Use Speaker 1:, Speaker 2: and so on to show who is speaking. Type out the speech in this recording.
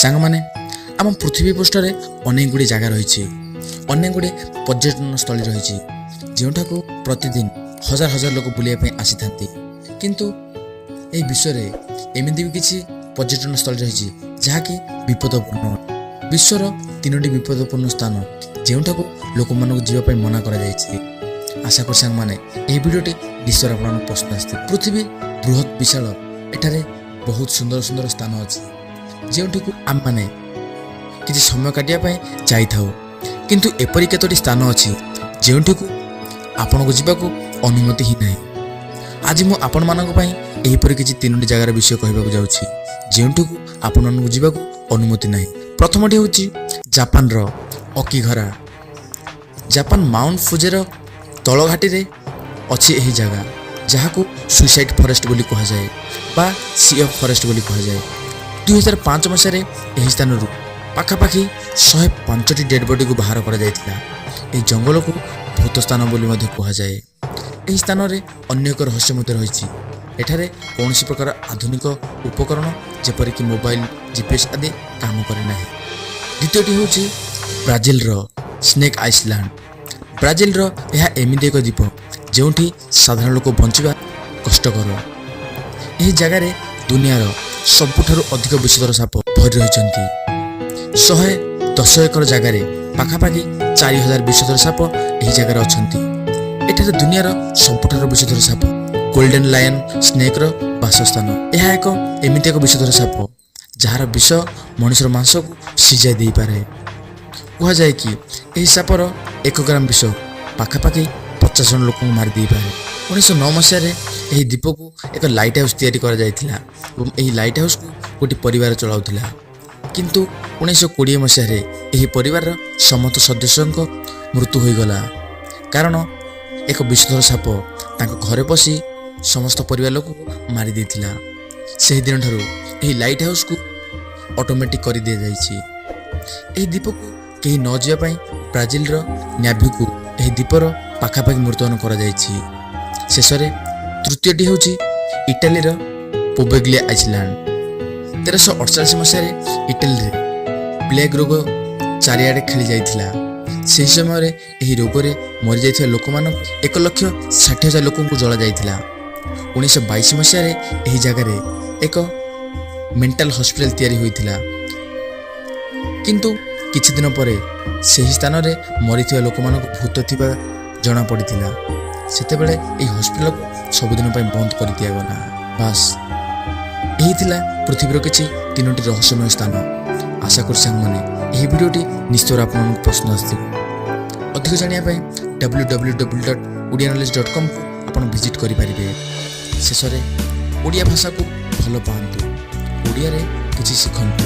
Speaker 1: ସାଙ୍ଗମାନେ, ଆମ ପୃଥିବୀ ପୃଷ୍ଠରେ ଅନେକ ଗୁଡ଼ିଏ ଜାଗା ରହିଛି, ଅନେକ ଗୁଡ଼ିଏ ପର୍ଯ୍ୟଟନ ସ୍ଥଳୀ ରହିଛି, ଯେଉଁଠାକୁ ପ୍ରତିଦିନ ହଜାର ହଜାର ଲୋକ ବୁଲିବା ପାଇଁ ଆସିଥାନ୍ତି। କିନ୍ତୁ ଏହି ବିଶ୍ୱରେ ଏମିତି ବି କିଛି ପର୍ଯ୍ୟଟନ ସ୍ଥଳୀ ରହିଛି, ଯାହାକି ବିପଦପୂର୍ଣ୍ଣ। ବିଶ୍ୱର ତିନୋଟି ବିପଦପୂର୍ଣ୍ଣ ସ୍ଥାନ, ଯେଉଁଠାକୁ ଲୋକମାନଙ୍କୁ ଯିବା ପାଇଁ ମନା କରାଯାଇଛି। ଆଶା କରୁଛି ସାଙ୍ଗମାନେ, ଏହି ଭିଡ଼ିଓଟି ନିଶ୍ଚୟ ଆପଣଙ୍କୁ ପସନ୍ଦ ଆସିଥିବ। ପୃଥିବୀ ବୃହତ ବିଶାଳ। ଏଠାରେ ବହୁତ ସୁନ୍ଦର ସୁନ୍ଦର ସ୍ଥାନ ଅଛି, ଯେଉଁଠିକୁ ଆମେମାନେ କିଛି ସମୟ କାଟିବା ପାଇଁ ଯାଇଥାଉ। କିନ୍ତୁ ଏପରି କେତୋଟି ସ୍ଥାନ ଅଛି, ଯେଉଁଠିକୁ ଆପଣଙ୍କୁ ଯିବାକୁ ଅନୁମତି ହିଁ ନାହିଁ। ଆଜି ମୁଁ ଆପଣମାନଙ୍କ ପାଇଁ ଏହିପରି କିଛି ତିନୋଟି ଜାଗାର ବିଷୟ କହିବାକୁ ଯାଉଛି, ଯେଉଁଠିକୁ ଆପଣମାନଙ୍କୁ ଯିବାକୁ ଅନୁମତି ନାହିଁ। ପ୍ରଥମଟି ହେଉଛି ଜାପାନର ଅକିଘରା। ଜାପାନ ମାଉଣ୍ଟ ଫୁଜିର ତଳଘାଟିରେ ଅଛି ଏହି ଜାଗା, ଯାହାକୁ ସୁଇସାଇଡ୍ ଫରେଷ୍ଟ ବୋଲି କୁହାଯାଏ ବା ସି ଅଫ୍ ଫରେଷ୍ଟ ବୋଲି କୁହାଯାଏ। 2005 ମସିହାରେ ଏହି ସ୍ଥାନରୁ ପାଖାପାଖି 105ଟି ଡେଡ୍ ବଡିକୁ ବାହାର କରାଯାଇଥିଲା। ଏହି ଜଙ୍ଗଲକୁ ଭୂତ ସ୍ଥାନ ବୋଲି ମଧ୍ୟ କୁହାଯାଏ। ଏହି ସ୍ଥାନରେ ଅନ୍ୟ ଏକ ରହସ୍ୟ ମଧ୍ୟ ରହିଛି। ଏଠାରେ କୌଣସି ପ୍ରକାର ଆଧୁନିକ ଉପକରଣ, ଯେପରିକି ମୋବାଇଲ, ଜିପିଏସ୍ ଆଦି କାମ କରେ ନାହିଁ। ଦ୍ୱିତୀୟଟି ହେଉଛି ବ୍ରାଜିଲର ସ୍ନେକ୍ ଆଇଲ୍ୟାଣ୍ଡ। ବ୍ରାଜିଲର ଏହା ଏମିତି ଏକ ଦ୍ୱୀପ, ଯେଉଁଠି ସାଧାରଣ ଲୋକ ବଞ୍ଚିବା କଷ୍ଟକର। ଏହି ଜାଗାରେ ଦୁନିଆର ସବୁଠାରୁ ଅଧିକ ବିଷଧର ସାପ ଭରି ରହିଛନ୍ତି। 110 ଏକର ଜାଗାରେ ପାଖାପାଖି 4000 ବିଷଧର ସାପ ଏହି ଜାଗାରେ ଅଛନ୍ତି। ଏଠାରେ ଦୁନିଆର ସବୁଠାରୁ ବିଷଧର ସାପ ଗୋଲ୍ଡେନ୍ ଲାୟନ ସ୍ନେକ୍ର ବାସସ୍ଥାନ। ଏହା ଏକ ଏମିତି ଏକ ବିଷଧର ସାପ, ଯାହାର ବିଷ ମଣିଷର ମାଂସକୁ ସିଝାଇ ଦେଇପାରେ। କୁହାଯାଏ କି ଏହି ସାପର 1 ଗ୍ରାମ ବିଷ ପାଖାପାଖି 50 ଜଣ ଲୋକଙ୍କୁ ମାରି ଦେଇପାରେ। 1909 ମସିହାରେ ଏହି ଦ୍ୱୀପକୁ ଏକ ଲାଇଟ୍ ହାଉସ୍ ତିଆରି କରାଯାଇଥିଲା ଏବଂ ଏହି ଲାଇଟ୍ ହାଉସ୍କୁ ଗୋଟିଏ ପରିବାର ଚଳାଉଥିଲା। କିନ୍ତୁ 1920 ମସିହାରେ ଏହି ପରିବାରର ସମସ୍ତ ସଦସ୍ୟଙ୍କ ମୃତ୍ୟୁ ହୋଇଗଲା, କାରଣ ଏକ ବିଷଧର ସାପ ତାଙ୍କ ଘରେ ପଶି ସମସ୍ତ ପରିବାର ଲୋକଙ୍କୁ ମାରି ଦେଇଥିଲା। ସେହିଦିନଠାରୁ ଏହି ଲାଇଟ୍ ହାଉସ୍କୁ ଅଟୋମେଟିକ୍ କରିଦିଆଯାଇଛି। ଏହି ଦ୍ୱୀପକୁ କେହି ନ ଯିବା ପାଇଁ ବ୍ରାଜିଲର ନ୍ୟାଭିକୁ ଏହି ଦ୍ୱୀପର ପାଖାପାଖି ମୁତୟନ କରାଯାଇଛି। ଶେଷରେ ତୃତୀୟଟି ହେଉଛି ଇଟାଲୀର ପୋବେଗ୍ଲିଆ ଆଇଲ୍ୟାଣ୍ଡ। 1348 ମସିହାରେ ଇଟାଲୀରେ ପ୍ଲେଗ୍ ରୋଗ ଚାରିଆଡ଼େ ଖେଳି ଯାଇଥିଲା। ସେହି ସମୟରେ ଏହି ରୋଗରେ ମରିଯାଇଥିବା ଲୋକମାନଙ୍କୁ 1,60,000 ଲୋକଙ୍କୁ ଜଳାଯାଇଥିଲା। 1922 ମସିହାରେ ଏହି ଜାଗାରେ ଏକ ମେଣ୍ଟାଲ ହସ୍ପିଟାଲ ତିଆରି ହୋଇଥିଲା। କିନ୍ତୁ କିଛି ଦିନ ପରେ ସେହି ସ୍ଥାନରେ ମରିଥିବା ଲୋକମାନଙ୍କୁ ଭୂତ ଥିବା ଜଣାପଡ଼ିଥିଲା। ସେତେବେଳେ ଏହି ହସ୍ପିଟାଲକୁ ସବୁଦିନ ପାଇଁ ବନ୍ଦ କରିଦିଆଗଲା। ବାସ୍, ଏହି ଥିଲା ପୃଥିବୀର କିଛି ତିନୋଟି ରହସ୍ୟମୟ ସ୍ଥାନ। ଆଶା କରୁଛି ସାଙ୍ଗମାନେ, ଏହି ଭିଡ଼ିଓଟି ନିଶ୍ଚୟ ଆପଣଙ୍କୁ ପସନ୍ଦ ଆସିଥିବ। ଅଧିକ ଜାଣିବା ପାଇଁ www.odiaknowledge.comକୁ ଆପଣ ଭିଜିଟ୍ କରିପାରିବେ। ଶେଷରେ ଓଡ଼ିଆ ଭାଷାକୁ ଭଲ ପାଆନ୍ତୁ, ଓଡ଼ିଆରେ କିଛି ଶିଖନ୍ତୁ।